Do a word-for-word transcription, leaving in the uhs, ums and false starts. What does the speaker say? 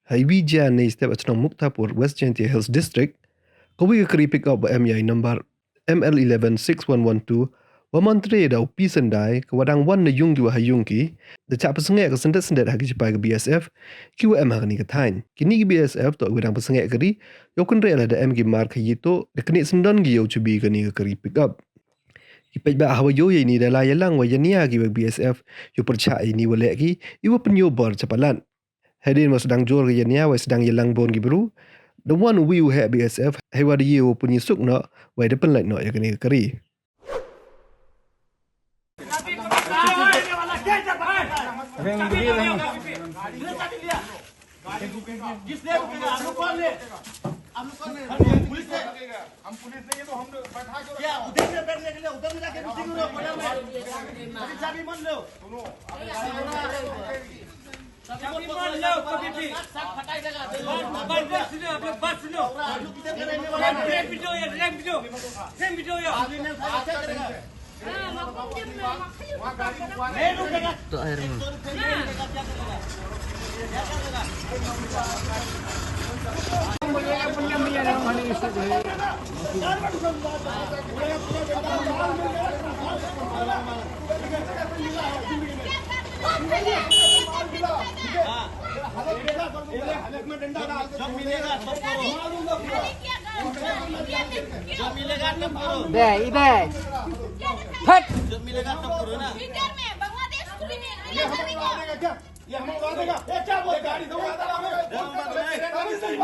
Hei wi jan nei step ha chnong Muktapur, West Jaintia Hills District, ka wi ka kari pick up wa em ya i number M L eleven six one one two, wa man tre da u P Sendai, ka wa dang wan na yung ki wa ha yung ki, da chah pynsnge ka syndet syndet ha ki chipai ka B S F, ki wa em ha kani ka thain. Kini ki B S F toh ki wa dang pynsnge kari, yow kynre la da em ki mar ka yito, da kani syndon ki yow chubi kani ka kari pick up. Ki peit ba ha wa yow ya ini da la yalang wa yania ki wa B S F, yow pyrchah ini wa leh ki, i wa pynyoh bor chapalat. Hadien wa sdang jur ka yania, wa sdang yalang bon ki bru, da wan u wi u heh B S F, hei wa da ye u pynyisuk noh, wa da pynlait noh ya kani ka kari. दे, इधर। फट।